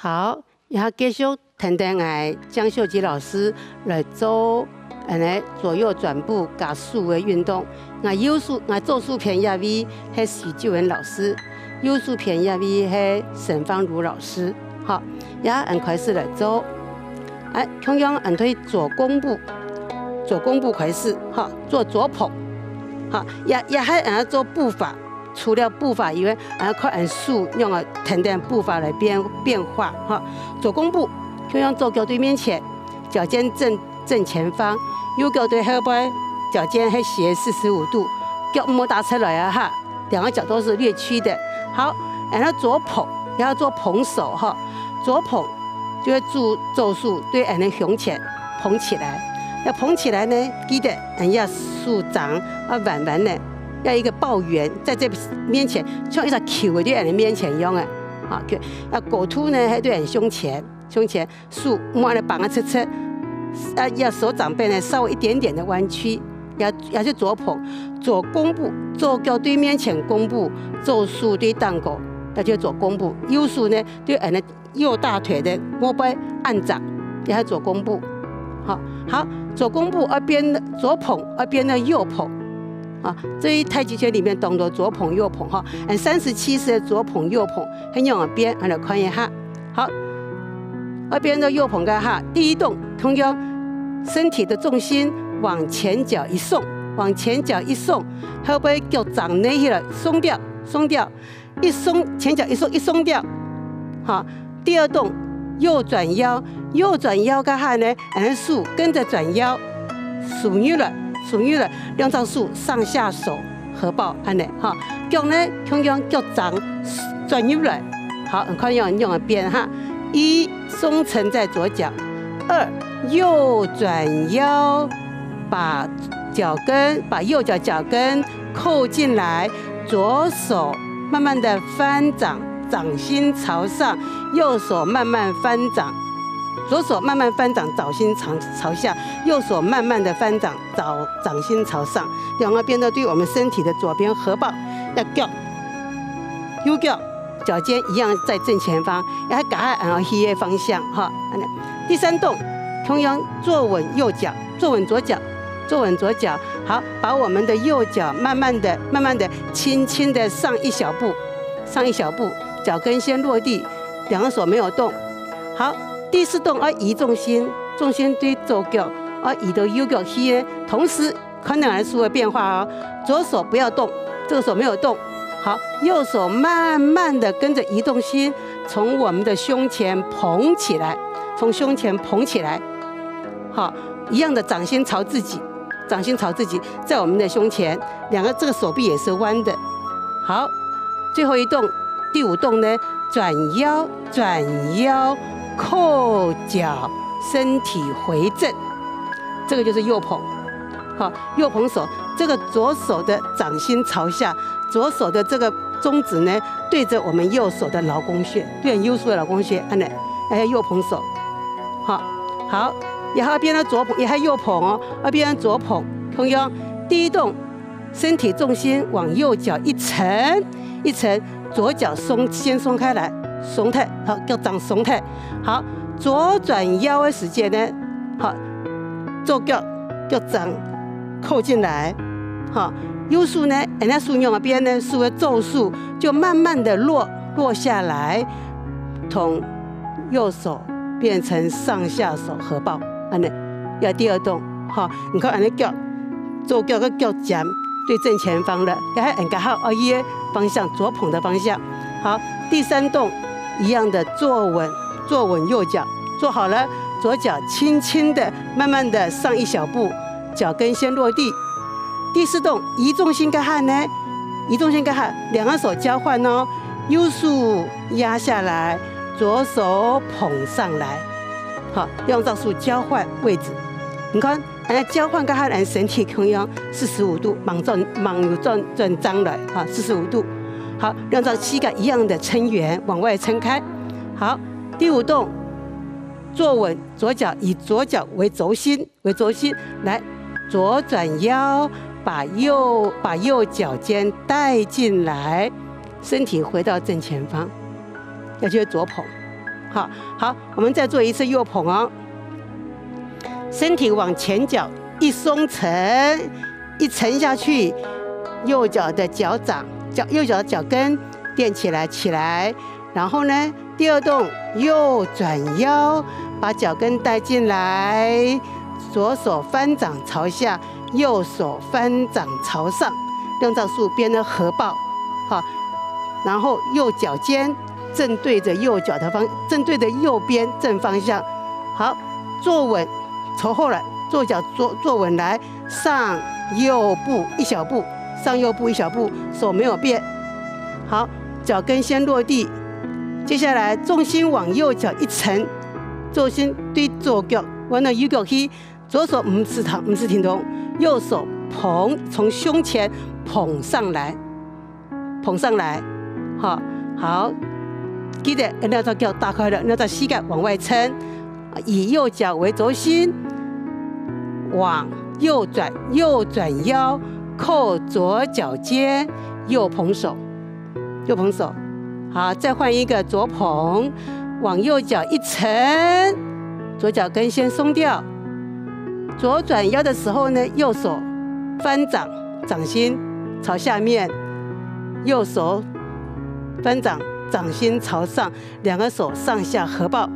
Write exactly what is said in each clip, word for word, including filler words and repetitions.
好，這下繼續跈等𠊎江秀吉老師來做恁呢左右轉步加手个運動。𠊎右手，𠊎左手片這位係徐秀文老師，右手片這位係沈芳如老師。好，這下𠊎開始來做。哎，共樣𠊎對左弓步，左弓步開始，好，做左捧。好，這，這下𠊎做步法。 除了步法以外，啊，看𠊎手仰仔跈等步法來變，變化，哈。左弓步，共樣左腳對面前，腳尖正，正前方，右腳對後背，腳尖係斜四十五度，腳毋好打出來啊，哈，兩個腳都是略曲的。好，然後左捧，也要做捧手，哈，左捧就係左，左手對𠊎个胸前捧起來，要捧起來呢，記得，哎呀，手掌要彎彎个， 要一個抱圓，在這面前，像一隻球仔對𠊎个面前樣仔。啊，OK，啊，高度呢，係對𠊎胸前，胸前，手莫恁樣放啊直直，啊，要手掌背呢稍微一點點的彎曲，也，也係左捧，左弓步，左腳對面前弓步，左手對頂高，也就左弓步，右手呢對𠊎个 右大腿个外背恁直，也係左弓步。好，好，左弓步愛變，左捧，愛變到右捧。啊，這一太極拳裡面當多左捧右捧哈，嗯，三十七式个左捧右捧，係仰仔變，𠊎來看一下。好，愛變到右捧个哈，第一動，共樣身體的重心往前腳一送，往前腳一送，後背腳掌拉起來，鬆掉，鬆掉。 一鬆，前腳一鬆，一鬆掉。好，第二動，右轉腰，右轉腰該下呢，嗯，手跟著轉腰，手入來，手入來，兩隻手上下手合抱，恁呢，哈。腳呢，共樣腳掌轉入來。好，你看用，用个變哈。一，鬆沉在左腳。二，右轉腰，把腳跟，把右腳腳跟扣進來，左手 慢慢的翻掌，掌心朝上，右手慢慢翻掌，左手慢慢翻掌，掌心朝，朝下，右手慢慢的翻掌，掌，掌心朝上。兩个变到对我们身体的左边合抱，要脚，右脚，脚尖一样在正前方，要赶快往去的方向哈。第三动，同样坐稳右脚，坐稳左脚，坐稳左脚。好，把我们的右脚慢慢的、慢慢的、轻轻的上一小步， 上一小步，脚跟先落地，两个手没有动。好，第四动要移重心，重心对左脚，要移到右脚去呢。同时，看两个手的变化哦，左手不要动，这个手没有动。好，右手慢慢的跟着移动心，从我们的胸前捧起来，从胸前捧起来。好，一样的掌心朝自己，掌心朝自己，在我们的胸前，两个这个手臂也是弯的。好， 最后一动，第五动呢，转腰，转腰，扣脚，身体回正，这个就是右捧。好，右捧手，这个左手的掌心朝下，左手的这个中指呢，对着我们右手的劳宫穴，对右手的劳宫穴，恁呢，哎，右捧手。好，好，然后变到左捧，也还右捧哦，啊，变到左捧，同样，第一动， 身体重心往右脚一沉，一沉，左脚松，先松开来，松开，好，脚掌松开。好，左转腰的时间呢，好，左脚，脚掌扣进来，好，右手呢，人家手用的边呢，手的左手就慢慢的落，落下来，同右手变成上下手合抱，恁呢，要第二动，好，你看人家脚 左脚个脚尖对正前方了，也还人家好，哦，一个方向，左捧的方向。好，第三动，一样的坐稳，坐稳右脚，坐好了，左脚轻轻的、慢慢的上一小步，脚跟先落地。第四动，移重心个汗呢，移重心个汗，两个手交换哦，右手压下来，左手捧上来。好，两只手交换位置，你看， 哎，交换个汗，俺身体同样四十五度，往转，往右转，转张来，哈，四十五度。好，两只膝盖一样的撑圆，往外撑开。好，第五动，坐稳，左脚以左脚为轴心，为轴心，来，左转腰，把右，把右脚尖带进来，身体回到正前方，要去左捧。好，好，我们再做一次右捧哦。身体往前脚一松沉，一沉下去，右脚的脚掌，脚，右脚的脚跟垫起来，起来。然后呢，第二动，右转腰，把脚跟带进来，左手翻掌朝下，右手翻掌朝上，两只手变成合抱，好，然后右脚尖正对着右脚的方，正对着右边正方向，好，坐稳，朝后来，左脚坐，坐稳来，上右步一小步，上右步一小步，手没有变，好，脚跟先落地，接下来重心往右脚一沉，重心对左脚，往右脚去，左手毋使停，毋使停动，右手捧，从胸前捧上来，捧上来，好，好，记得那只脚打开了，那只膝盖往外撑，以右脚为轴心，往右转，右转腰，扣左脚尖，右捧手，右捧手。好，再换一个左捧，往右脚一沉，左脚跟先松掉。左转腰的时候呢，右手翻掌，掌心朝下面，右手翻掌，掌心朝上，两个手上下合抱。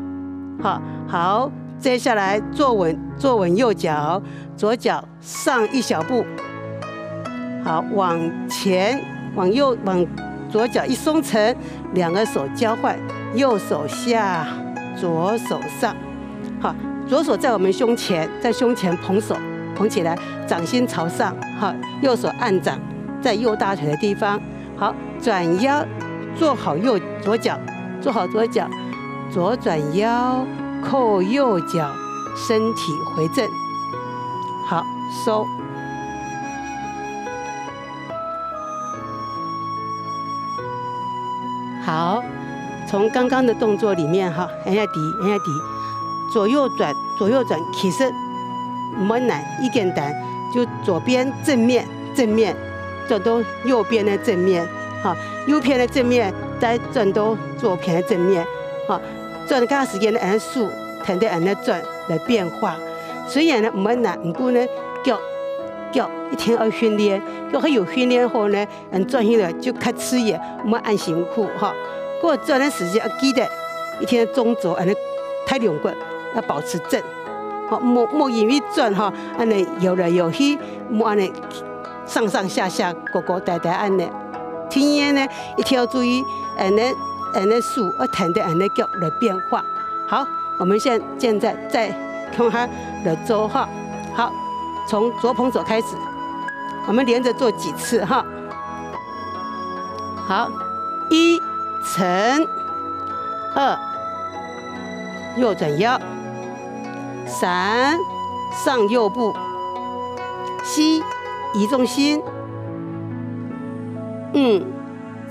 好，好，接下来坐稳，坐稳右脚，左脚上一小步，好，往前，往右，往左脚一松沉，两个手交换，右手下，左手上。好，左手在我们胸前，在胸前捧手，捧起来，掌心朝上。好，右手按掌在右大腿的地方。好，转腰，做好右，左脚，做好左脚，左转腰，扣右脚，身体回正。好，收。好，从刚刚的动作里面哈，哎呀，底，哎呀，底，左右转，左右转，其实蛮难，一简单，就左边正面，正面，转到右边的正面，哈，右边的正面，再转到左边的正面，哈，转个时间呢，按呢手，跈等按呢转来变化。虽然呢，蛮难，毋过呢，脚，脚一定要训练，脚要有训练好呢， 嗯，转起来就較自然，毋好恁辛苦吼。過轉个時節愛記得，一定中軸恁呢大龍骨愛保持正，吼，莫，莫因為轉吼，恁呢搖來搖去，莫恁呢上上下下、高高低低恁呢。第二呢，一定要注意，恁呢，恁呢手愛跈等恁呢腳來變化。好，我們現，現在再共下來做哈。好，從左捧手開始。 我們連著做幾次哈。好，一，沉，二，右轉腰，三，上右步，四，移重心，五，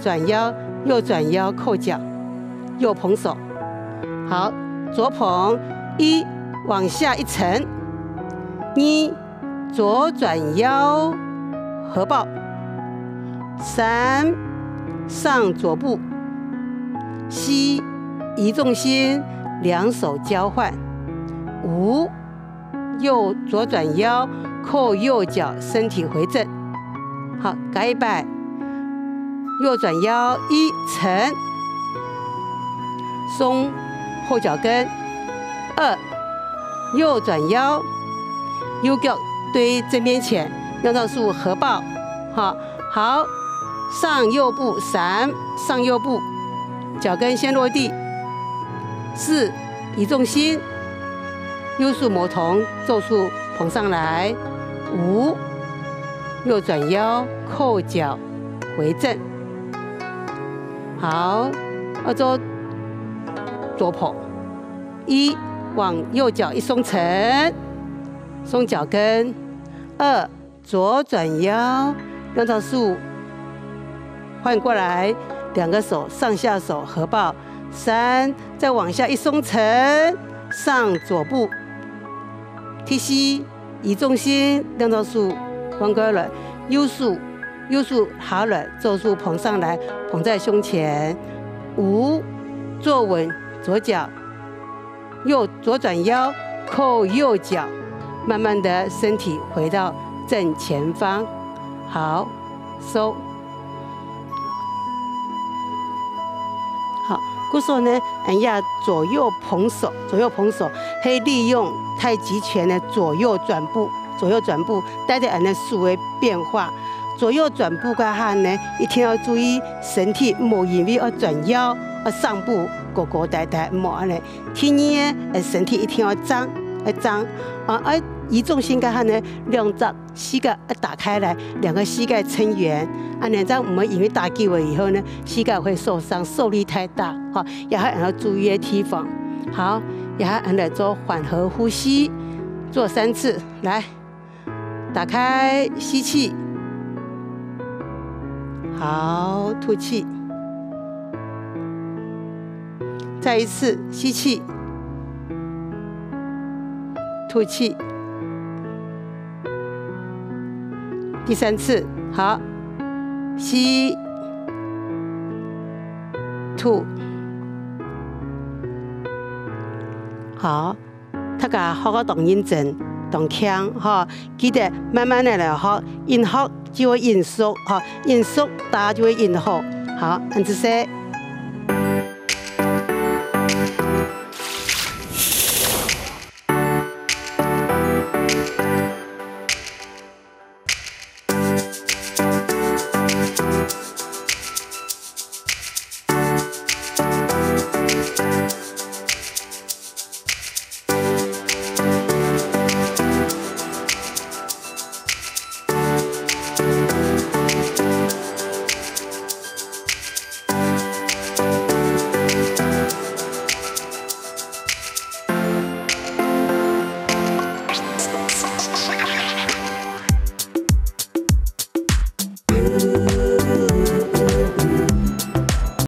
轉腰，右轉腰扣腳，右捧手。好，左捧，一，往下一沉，二， 左轉腰，合抱。三，上左步。四，移重心，兩手交換。五，右，左轉腰，扣右腳，身體回正。好，再一擺。右轉腰，一，沉。鬆後腳跟。二， 右轉腰，右腳對正面前，兩隻手合抱，好，好，上右步，三，上右步，腳跟先落地。四，移重心，右手摸頭，左手捧上來。五，右轉腰，扣腳，回正。好，要做左捧。 一，往右腳一鬆沉，鬆腳跟。二，左轉腰，兩隻手換過來，兩個手上下手合抱。三，再往下一鬆沉，上左步。第四，移重心，兩隻手換過來，右手，右手下來，左手捧上來，捧在胸前。五，坐穩，左腳，右，左轉腰，扣右腳，慢慢的身體回到正前方。好，收。好，故所呢，俺這左右捧手，左右捧手，係利用太極拳的左右轉步，左右轉步，帶著俺个手个變化。左右轉步个話呢，一定要注意身體，莫因為要轉腰，要上步，高高低低，莫恁呢。第二呢，呃，身體一定要張，要張。啊，啊，移重心个話呢，兩隻 膝蓋要打開來，兩個膝蓋撐圓，恁呢正毋會因為打久了以後呢，膝蓋會受傷，受力太大，哈，這係愛注意个地方。好，這係俺來做緩和呼吸，做三次，來，打開，吸氣，好，吐氣，再一次吸氣，吐氣。 第三次，好，吸，吐。好，大家學个當認真，當強，吼，記得慢慢个來學，緊學就會緊熟，吼，緊熟打就會緊好。好，恁仔細。